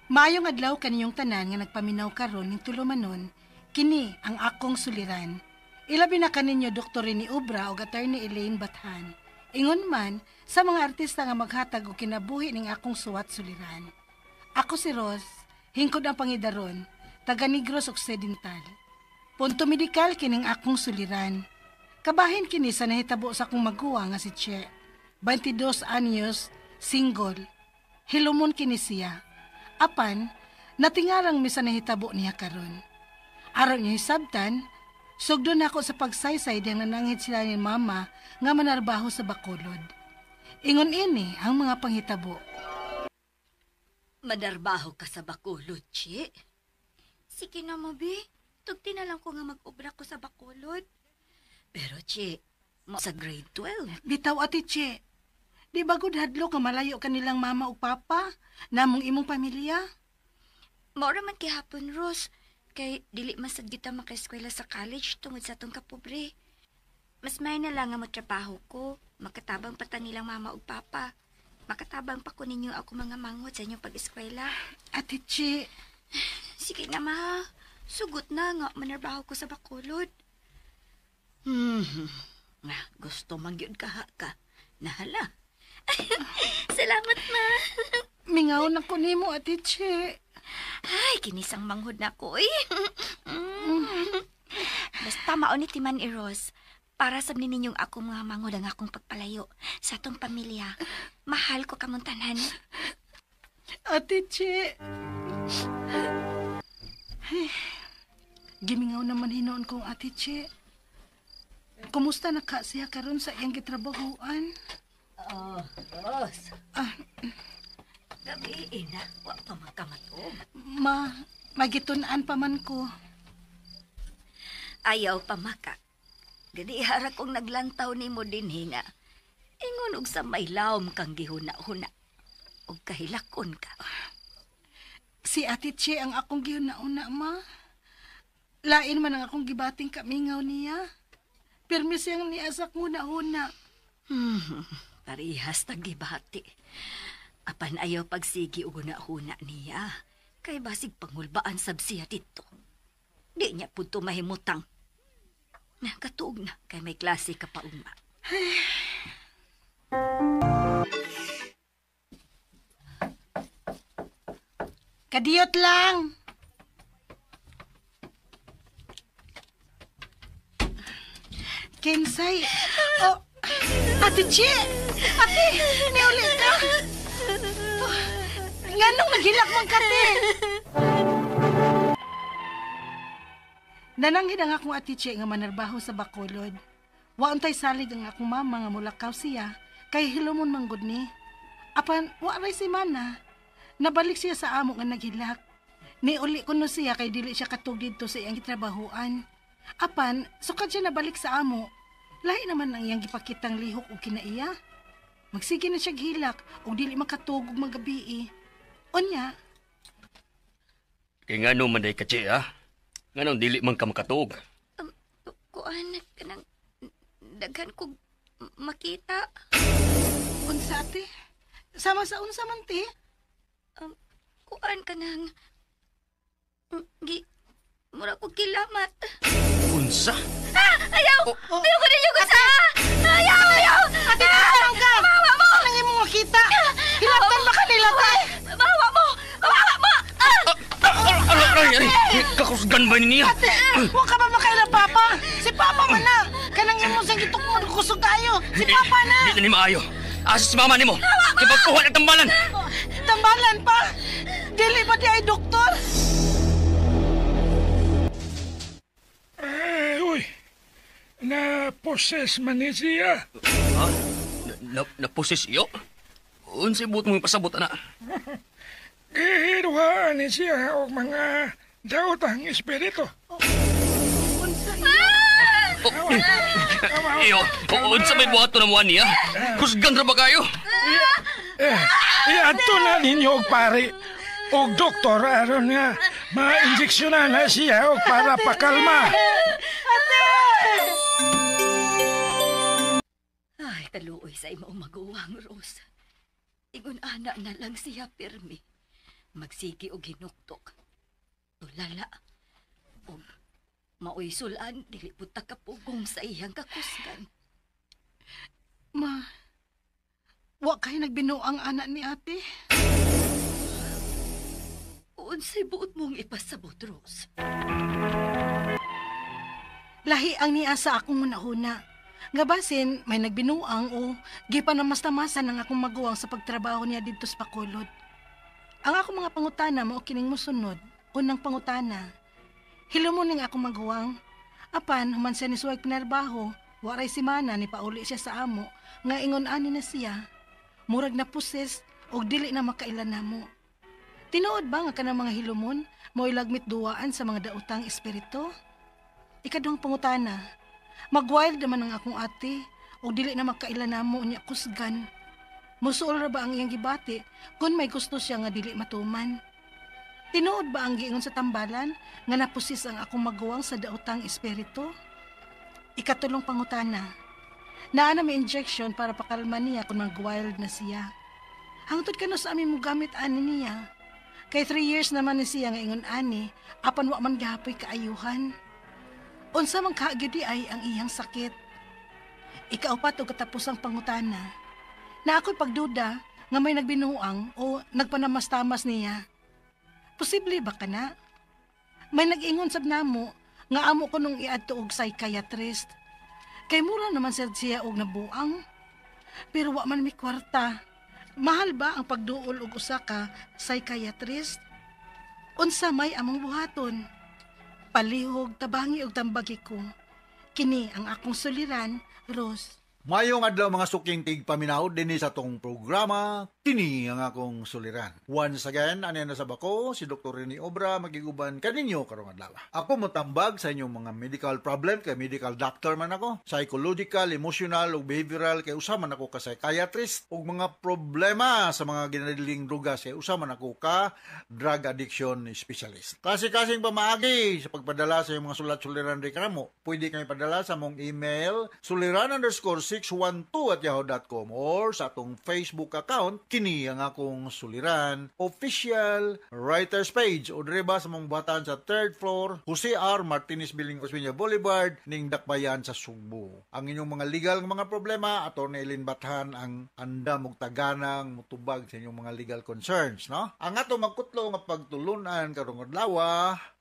Maayong adlaw kaninyong tanan nga nagpaminaw karon ning tulumanon, kini ang akong suliran. Ilabi na kaninyo Dr. Rene Obra ug Attorney Elaine Bathan. Ingon man sa mga artista nga maghatag og kinabuhi ning akong suwat suliran. Ako si Ros, hingkod ang pangidaron, taga Negros Occidental. Punto medikal kining akong suliran. Kabahin kini sa nahitabo sa akong maguwa nga si Che. 22 anyos, single. Hilumon kini siya. Apan, natingarang mi sa nahitabo niya karon. Aron niya hisabtan, sugdon ako sa pagsaysay diyang nananghid sila ni mama nga manarbaho sa Bacolod. Ingon ini ang mga panghitabo. Manarbaho ka sa Bacolod, Chi? Sige na mo, Bi. Tugti na lang ko nga mag-obra ko sa Bacolod. Pero, Chi, sa grade 12. Bitaw, Ate Chi. Di ba gud hadlo ka malayo kanilang mama o papa? Namong imong pamilya? Maura man kihapon, Rose. Kay dili man sad kita makaeskwela sa college tungod sa atong kapobre. Mas may na lang nga motrabaho ko. Makatabang pa ta nilang mama ug papa. Makatabang pa ko ninyo ako mga manghod sa inyong pag-eskwela. Ate Chi. Sige na, ma. Sugot na nga manarbaho ko sa Bacolod. Gusto man gyud ka ka. Nahala. Salamat, ma. Mingaw na ko nimo, Ate Che. Ay, kinisang manghod na ko, eh. Basta maon ni Timan i Rose. Para sab ni ninyong akong mga manghod ang akong pagpalayo sa atong pamilya. Mahal ko kamong tanan. Ate Che. Ay, gimingaw naman hinoon kong Ate Che. Kumusta na ka siya karon sa iyang gitrabahoan? Oh, Rose. Gabi na, wa pa man kamatog. Ma, magitun-an pa man ko. Ayaw pa maka. Gani hara kong naglantaw nimo dinhi nga. Ingon og sa may lawom kang gihuna-huna. Og kahilakon ka. Si Ate Che ang akong gihuna-huna, ma. Lain man ang akong gibating kamingaw niya. Pirmi siyang niasak huna-huna. Parihas tagibati. Apan ayaw pagsigi og huna-huna niya. Kay basig pangulbaan sab siya dito. Di niya punto mahimutang. Nakatuog na kay may klase ka pa ugma. Kadiyot lang. Kinsay. Oh, Ate Che! Ate, niuli ka! Oh, nganong naghilak man ka, te? Nananghid ang akong Ate Che nga manarbaho sa Bacolod. Waon tay salig ang akong mama nga mulakaw siya, kay hilumon manggod ni. Apan, wa ray si mana. Nabalik siya sa amo nga naghilak. Niuli ko no siya kay dili siya katug didto sa iyang gitrabahoan. Apan, sukad siya nabalik sa amo. Lahi naman ang iyang gipakitang lihok og kinaiya. Magsige na siya hilak og dili makatug og magabii. Unya. Kay ngano man day ka, Che, ha? Nganong dili man ka makatuog? Kuan, kanang daghan kog makita. Unsa, ate? Sama sa unsa man, te? Kuan kanang mura ko kilamat. Unsa? Ah, ayaw! Oh, ayaw ko ninyo ko sa! Ayaw! Ayaw! Ate, nasaan ka? Bawa mo! Anong imong makita? Hilatan ba kanila, te? Bawa mo! Bawa mo! Aray, aray! Kakusgan ba niya? Ate, huwag ka ba makailang papa? Si papa man na! Kanang imong sa gitukmod, kusog kayo! Si papa na! Di na ni maayo. Asa si mama nimo? Kipagkuha ng tambalan! Tambalan pa? Dili ba di ay doktor? Ay, uy! Na-possess man ni siya. Ha? Na-possess iyo? Unsay buot mong pasabot, ana? Gihiruhaan ni siya og mga daotang espiritu. Unsa iyo? Unsa may buhaton na muan niya? Kusgan ra ba kayo? Iadto na ninyo og pare og doktor aron nga ma-injeksyonan na siya og para pakalma. Ate! Ay, kaluoy sa imong maguwang, Rose. Ingon ana na lang siya pirmi. Magsigi og hinuktok. Tulala. Og maoy sulan, dili pud ta kapugong sa iyang kakusgan. Ma, wa kay nagbinuang anak ni ate. Unsay buot mong ipasabot, Rose? Lahi ang niya sa akong hunahuna. Nga basin, may nagbinuang o gipanamastamasan ang akong maguwang sa pagtrabaho niya didto sa Bacolod. Ang akong mga pangutana mao kining mosunod. Unang pangutana, hilumon ning akong maguwang. Apan, human siya ni suway pinarbaho, waray si mana ni pauli siya sa amo, nga ingon ani na siya. Murag na puses og dili na makailan namo. Tinuod ba nga kanang mga hilumon mo'y lagmit duwaan sa mga daotang espiritu? Ikaduhang pangutana, mag-wild naman ang akong ate og dili na makailan namo niya kusgan. Musuol ra ba ang iyang gibati kung may gusto siya nga dili matuman? Tinuod ba ang giingon sa tambalan nga napusis ang akong maguwang sa daotang espiritu? Ikatulong pangutana, naa na may injection para pakalma niya kung mag-wild na siya. Hangtod kano sa amin mo gamit ani niya. Kay 3 years naman ni siya nga ingon ani, apan wa man gapoy kaayuhan. Unsa man kagyud ay ang iyang sakit. Ikaupat og katapusang pangutana, na ako'y pagduda nga may nagbinuang o nagpanamastamas niya. Posible ba kana? May nag-ingon sab namo nga amo ko nung iadto og psychiatrist. Kay mura naman sad siya og nabuang. Pero wa man mi kwarta. Mahal ba ang pagduol og usa ka psychiatrist? Unsa may among buhaton? Palihog, tabangi og tambagi ko. Kini ang akong suliran, Rose. Mayong adlaw mga suking tigpaminaw dinhi sa atong programa, kini ang akong suliran. Once again, ani na sab ako, si Dr. Rene Obra, magiguban kaninyo karong adlaw. Ako motambag sa inyong mga medical problem, kay medical doctor man ako, psychological, emotional ug behavioral, kay usa man ako ka psychiatrist, ug mga problema sa mga ginadiling drugas, kay usa man ako ka drug addiction specialist. Kasi-kasing pamaagi sa pagpadala sa inyong mga sulat suliran reklamo, pwede kami padala sa mong email suliran_612@yahoo.com or sa atong Facebook account, kini ang akong suliran official writers page, o dire ba sa mong buhatan sa 3rd floor, Jose R. Martinez Building, Osmeña Boulevard, ning Dakbayan sa Sugbo. Ang inyong mga legal nga mga problema, Attorney Eileen Bathan ang andam og taganang mutubag sa inyong mga legal concerns, no? Ang ato magkutlo nga pagtulunan karong adlaw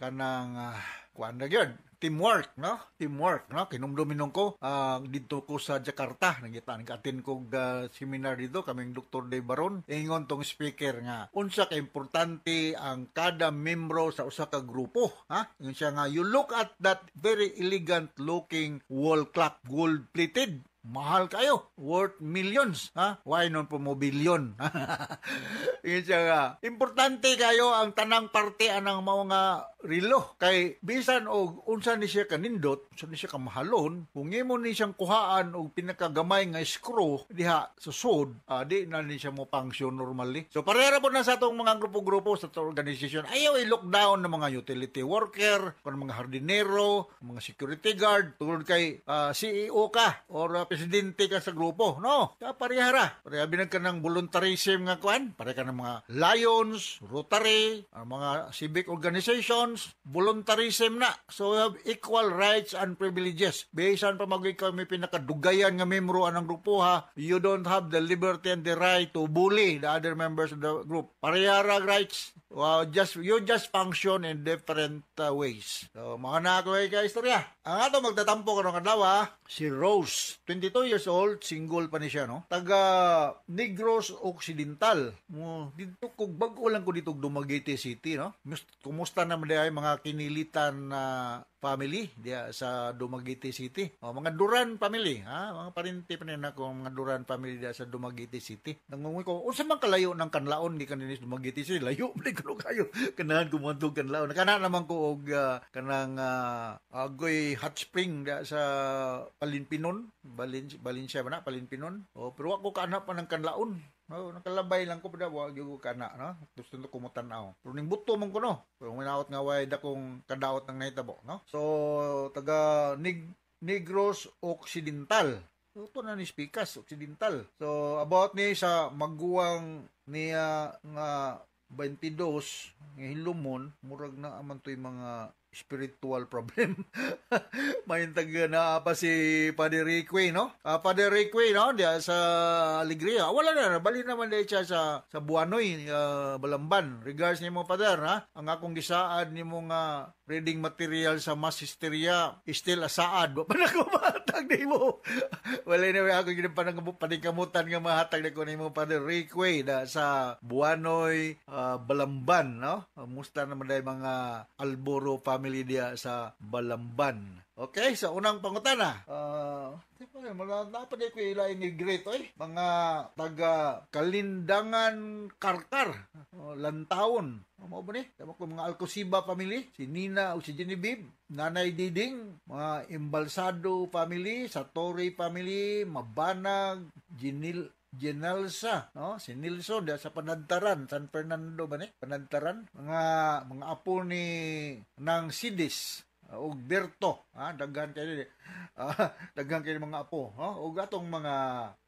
kanang kuan na gyud, teamwork, no? Teamwork, no? Kinumduminon ko, didto ko sa Jakarta, nangita nag-attend ko seminar dito, kaming Dr. Dave Baron, ingon tong speaker nga, unsa ka importante ang kada membro sa usa ka grupo, ha? Ingon siya nga, you look at that very elegant looking wall clock, gold plated, mahal kayo, worth millions, ha? Why non po mo billion? Ingon siya nga, importante kayo ang tanang parte anang mao nga relo. Kay bisan og unsa ni siya kanindot, unsa ni siya kamahalon, kung imo ni siyang kuhaan og pinakagamay nga screw diha sa sod, di na ni siya mo function normally. So parehara po na sa atong mga grupo-grupo sa atong organization. Ayaw i-lock down ng mga utility worker, kung mga hardinero, mga security guard, tungod kay CEO ka or presidente ka sa grupo, no? Ka parehara. Pareha binag ka ng voluntarism nga kuan, pareha ka ng mga Lions, Rotary, ang mga civic organizations, voluntarism na. So we have equal rights and privileges. Bisan pa magig kami pinakadugayan nga membro anang grupo ha, you don't have the liberty and the right to bully the other members of the group. Parehara rights. Well, just you just function in different ways. So mga na ako ay ka-istorya. Ang ato magtatampo karong adlaw, si Rose, 22 years old, single pa ni siya, no? Taga Negros Occidental. Mo didto ko bag-o lang ko dito Dumaguete City, no? Kumusta naman diay mga kinilitan na family diya sa Dumaguete City. O, mga Duran family, ha? Mga parinti pa nila ako, mga Duran family diya sa Dumaguete City. Nangungoy ko, unsa man kalayo ng Kanlaon gikan dinhi sa Dumaguete City? Layo man kuno kayo. Kanahan ko moadtog Kanlaon. Kana naman ko og kanang agoy hot spring diya sa Palinpinon, Valencia ba na Palinpinon. O, pero ako kaana pa ng Kanlaon. No, nakalabay lang ko pa wa gyud ko kana, no. Gusto ko mutan-aw. Pero ning buto man ko, no. Pero minaot nga way dakong kadaot ng nahitabo, no. So taga Negros Occidental. So, ito na ni Spikas Occidental. So about ni sa maguwang niya nga 22 nga hilumon, murag na man to'y mga spiritual problem. Mahintag na pa si Padre Rique, no? Padre Rique, no? Diya sa Alegria. Wala na, bali naman diya siya sa Buanoy, Balamban. Regards nimo, Father, ha? Ang akong gisaad nimo nga reading material sa mass hysteria, still asaad. Wa pa na ko mahatag nimo. Well, anyway, ako gid pa nang paningkamutan nga mahatag na ko nimo, Padre Rique, da sa Buanoy, Balamban, no? Musta naman dahil mga Alboro family diya sa Balamban. Okay, sa unang pangutana. Di pa wala na pa di ko ilaing i-greet, oy. Mga taga Kalindangan Karkar, Lantawon. Mao ba ni? Tama ko mga Alcosiba family, si Nina o si Genevieve, Nanay Diding, mga Embalsado family, Satori family, Mabanag, Ginil Genelsa, no? Si Nilson diya sa Panadtaran, San Fernando ba ni? Panadtaran, mga apo ni nang Sidis og Berto, ha, daghan kay daghan kay mga apo, no? Og atong mga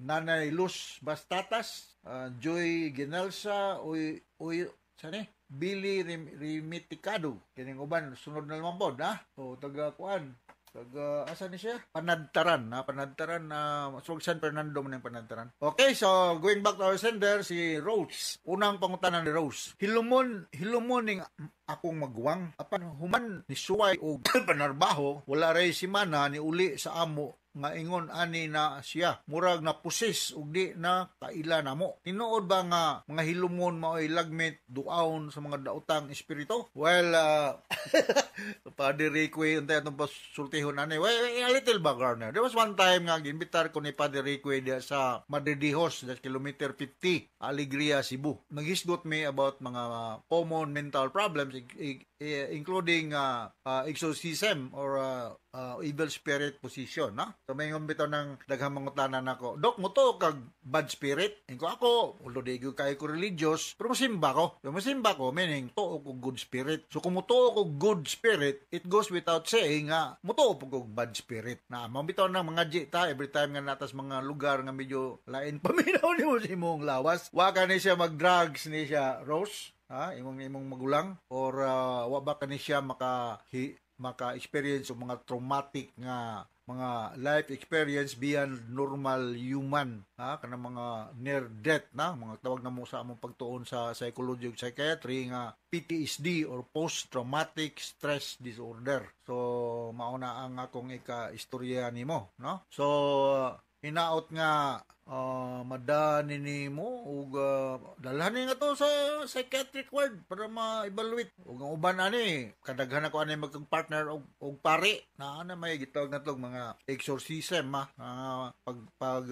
Nanay Luz Bastatas, Joy Genelsa, oy oy sani Billy Rimiticado, kining uban sunod na naman pod, ha? O taga kuan, taga asa ni siya? Panadtaran, ha? Panadtaran na uh, San Fernando man yung Panadtaran. Okay, so going back to our sender, si Rose. Unang pangutana ni Rose. Hilumon, hilumon ning akong maguwang apan human ni suway og panarbaho, wala ray simana ni uli sa amo nga ingon ani na siya murag na pusis ug di na kaila namo. Tinuod ba nga mga hilumon mao'y lagmit duaon sa mga daotang espiritu? Well, Padre Rique, untay atong pasultihon ani. Well, a little background. There was one time nga giimbitar ko ni Padre Rique diya sa Madridijos, sa kilometer 50, Alegria, Cebu. Naghisgot mi about mga common mental problems, including exorcism or evil spirit position, no? So may bitaw ng daghang mangutana nako. "Dok, mo kag bad spirit?" Inko ako, although di ko kay ko religious, pero mosimba ko. So mosimba ko, meaning tuo ko good spirit. So kung mutuo ko good spirit, it goes without saying nga mutuo po ko bad spirit. Na mao bitaw nang mga ji ta every time nga natas mga lugar nga medyo lain paminaw nimo sa imong lawas. Wa ka ni siya mag-drugs ni siya, Rose? Ha, imong magulang or wa ba kani siya maka experience o mga traumatic nga mga life experience beyond normal human, ha, kanang mga near death na mga tawag na mo sa among pagtuon sa psychology ug psychiatry nga PTSD or post traumatic stress disorder. So mao na ang akong ika-istorya nimo, no? So hinaot nga madani nimo ug dalhan ni nga to sa psychiatric ward para ma-evaluate. Ug ang uban ani, kadaghan ako ani magkag-partner og pare na ana may gitawag na tog mga exorcism, ha, pag pag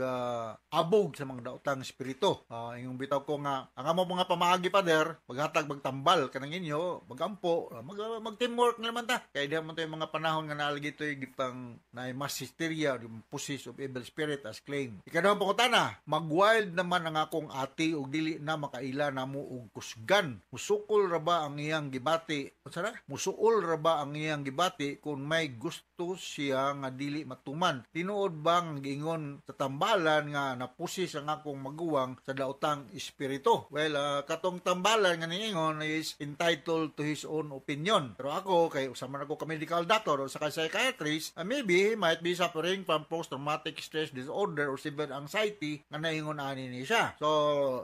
abog sa mga daotang espiritu. Ingong bitaw ko nga ang amo mga pamaagi, pader, paghatag magtambal kanang inyo, magampo, mag teamwork naman ta, kay diha man to yung mga panahon nga naalagi to'y gipang na mass hysteria, possess of evil spirit as claimed. Ikaduhang pangutana, mag-wild naman ang akong ate ug dili na makaila namo og kusgan. Musukol ra ba ang iyang gibati? Unsa na? Musuol ra ba ang iyang gibati kung may gusto siya nga dili matuman? Tinuod ba ang giingon sa tambalan nga napusis ang akong maguwang sa daotang espiritu? Well, katong tambalan nga niingon is entitled to his own opinion. Pero ako, kay usa man ako ka medical doctor o sa psychiatrist, maybe he might be suffering from post-traumatic stress disorder or severe anxiety nga naingon ani ni siya. So,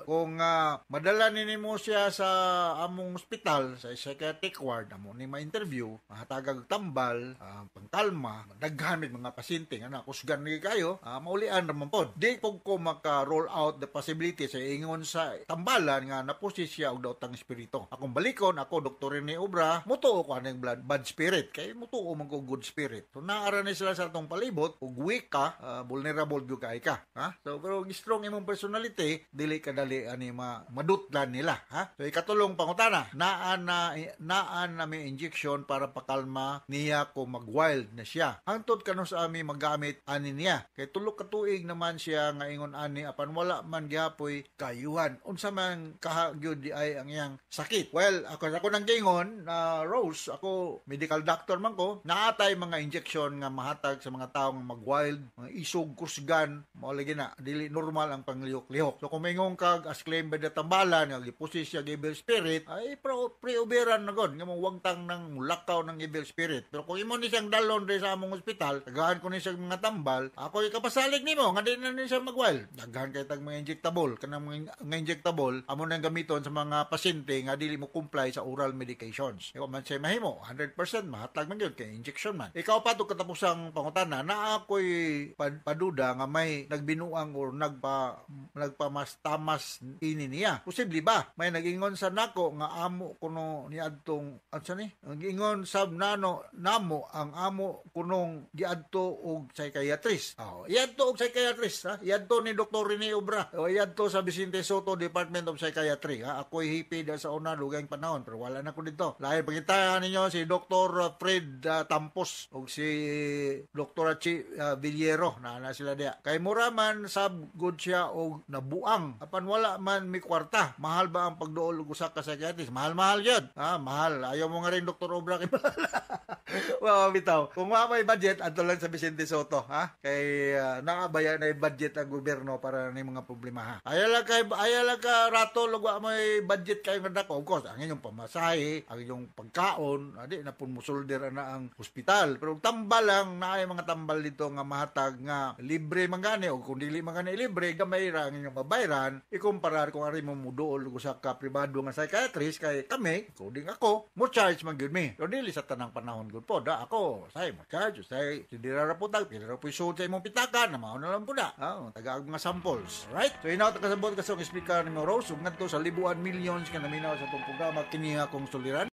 kung madala ni nimo siya sa among ospital, sa psychiatric ward, amo ni ma-interview, mahatagag tambal, pangkalma, daghan mit mga pasyente nga nakusgan ni kayo, maulian ra man pod. Di pud ko maka-roll out the possibility sa ingon sa tambalan nga napusis siya og daotang espiritu. Akong balikon, ako Dr. Rene Obra, mutuo ko aning blood, bad spirit kay mutuo man ko good spirit. So naara ni sila sa atong palibot ug weak ka, vulnerable gyud kay ka, ha? So pero strong imong personality, dili ka dali ani ma madutlan nila, ha? So ikatulong pangutana, naa na may injection para pakalma niya kung mag-wild na siya. Hangtod kanus-a mi magamit ani niya? Kay 3 ka tuig naman siya nga ingon ani apan wala man gihapoy kayuhan. Unsa man kaha gyud di ay ang iyang sakit? Well, ako ako nang giingon na Rose, ako medical doctor man ko, naatay mga injection nga mahatag sa mga tawo nga mag-wild, mga isog kusgan, mao lagi na. dili normal ang panglihok-lihok. So kung maingon kag as claim by the tambalan nga gi-possess siya evil spirit, ay pre-uberan na god nga mo wagtang ng mulakaw ng evil spirit. Pero kung imo ni siyang dalon diri sa among ospital, tagahan ko ni siya mga tambal, ako ikapasalig nimo nga di na ni siya magwild. Daghan kay tag mga injectable, kanang mga injectable amo nang gamiton sa mga pasyente nga dili mo comply sa oral medications. Ikaw man siya mahimo, 100% mahatag man gyud kay injection man. Ikaw pa to katapusang pangutana, naa ko'y paduda nga may nagbinuang or nagpamastamas ini niya. Posible ba? May nagingon sa nako nga amo kuno niadtong ansa ni? Nagingon sab nano namo ang amo kunong giadto og psychiatrist. Oh, iadto og psychiatrist ha. Iadto ni Dr. Rene Obra. O iadto sa Vicente Sotto Department of Psychiatry ha. Ako'y hippie da sa una dugayng panahon pero wala na ko dito. Lahi pangitahan ninyo si Dr. Fred Tampos og si Dr. Chi Villero na na sila diya. Kay mura man sab good siya og nabuang apan wala man mi kwarta. Mahal ba ang pagduol og usa ka psychiatrist? Mahal-mahal gyud. Ha, mahal. Ayaw mo nga rin Dr. Obra kay mahal. Wow, bitaw. Kung wa may budget, adto lang sa Vicente Sotto, ha? Kay naabaya na budget ang gobyerno para ni mga problema ha. Ayaw lang ka rato lugwa may budget kayo nga dako. Of course, ang inyong pamasahe, ang inyong pagkaon, adi na pun musulder na ang ospital. Pero tambal lang naay mga tambal dito nga mahatag nga libre man gani o kung dili man gani libre, gamay ra ang inyong mabayran ikumparar kung ari mo muduol og usa ka pribado nga psychiatrist kay kami, including ako, mo charge man gyud mi. Pero dili sa tanang panahon gud po da ako, say mo charge, say dira ra po tag, pila ra po isud sa imong pitaka na mao na lang po da. Ah, taga ang mga samples. Alright? So inaw ta kasabot ka sa speaker ni Rose ug ngadto sa libuan millions nga naminaw sa atong programa kini akong suliran.